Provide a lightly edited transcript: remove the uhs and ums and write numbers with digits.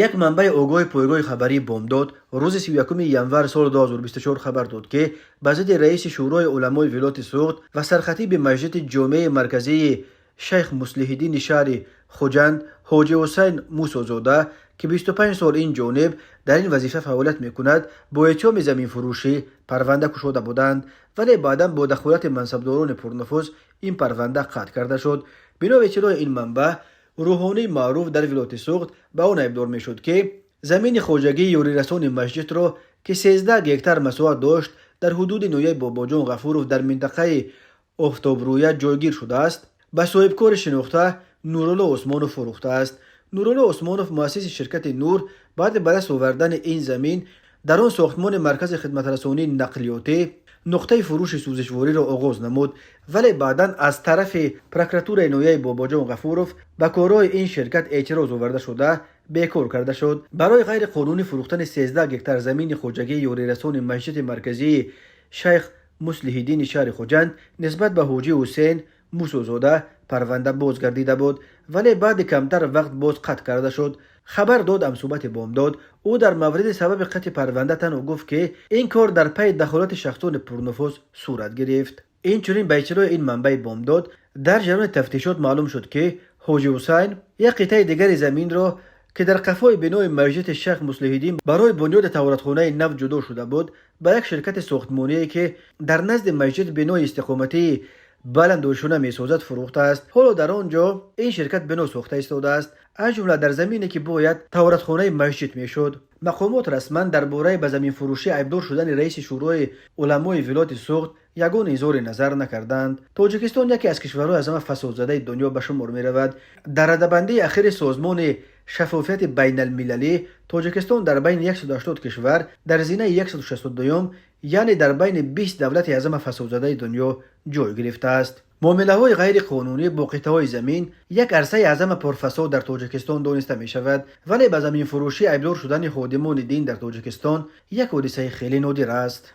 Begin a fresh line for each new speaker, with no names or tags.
Як манбаи огоҳи пойгоҳи хабарии «Бомдод» рӯзи 31 январ соли 2024 хабар дод, ки ба зидди раиси Шӯрои уламои вилояти Суғд ва сархатиби масҷиди ҷомеаи марказии Шайх Муслиҳиддини шаҳри Хуҷанд Ҳоҷи Ҳусайн Мусозода, ки 25 сол ин ҷониб дар ин вазифа фаъолият мекунад, бо иттиҳоми заминфурӯшӣ парванда кушода буданд, вале баъдан бо дахолати мансабдорони пурнуфуз ин парванда қатъ карда шуд. Бино ба иттилои ин манбаъ, рӯҳонии маъруф дар вилояти Суғд ба он айбдор мешуд, ки замини хоҷагии ёрирасони масҷидро, ки 13 гектар масоҳат дошт, дар ҳудуди ноҳияи Бобоҷон Ғафуров дар минтақаи Офтобрӯя ҷойгир шудааст, ба соҳибкори шинохта Нурулло Усмонов фурӯхтааст. Нурулло Усмонов, муассиси ширкати «Нур», баъди ба даст овардани ин замин дар он сохтмони маркази хидматрасонии нақлиётӣ, нуқтаи фурӯши сӯзишвориро оғоз намуд, вале баъдан аз тарафи прокуратураи ноҳияи Бобоҷон Ғафуров ба корҳои ин ширкат эътироз оварда шуда, бекор карда шуд. Барои ғайриқонунӣ фурӯхтани 13 гектар замини хоҷагии ёрирасони масҷиди марказии Шайх Муслиҳиддини шаҳри Хуҷанд нисбат ба Ҳоҷи Ҳусейн Мусозода парванда боз гардида буд, вале баъди камтар вақт боз қатъ карда шуд, хабар дод ҳамсӯҳбати «Бомдод». Ӯ дар мавриди сабаби қатъи парванда танҳо гуфт, ки ин кор дар пайи дахолати шахсони пурнуфуз сурат гирифт. Инчунин, ба иттилои ин манбаи «Бомдод», дар ҷараёни тафтишот маълум шуд, ки Ҳоҷи Ҳусайн як қитъаи дигари заминро, ки дар қафои бинои масҷиди Шайх Муслиҳиддин барои бунёди таҳоратхонаи нав ҷудо шуда буд, ба як ширкати сохтмоние, ки дар назди масҷид бинои истиқоматии баландошёна месозад, фурӯхтааст. Ҳоло дар он ҷо ин ширкат бино сохта истодааст, аз ҷумла дар замине, ки бояд таҳоратхонаи масҷид мешуд. Мақомот расман дар бораи ба заминфурӯшӣ айбдор шудани раиси Шӯрои уламои вилояти Суғд ягон изҳори назар накарданд. Тоҷикистон яке аз кишварҳои аз ҳама фасодзадаи дунё ба шумор меравад. Дар радабандии ахири Созмони шаффофияти байналмилалӣ Тоҷикистон дар байни 180 кишвар дар зинаи 162-юм, яъне дар байни 20 давлати аз ҳама фасодзадаи дунё ҷой гирифтааст. Муомилаҳои ғайриқонунӣ бо қитъаҳои замин як арсаи аз ҳама пурфасод дар Тоҷикистон дониста мешавад, вале ба заминфурӯшӣ айбдор шудани ходимони дин дар Тоҷикистон як ҳодисаи хеле нодир аст.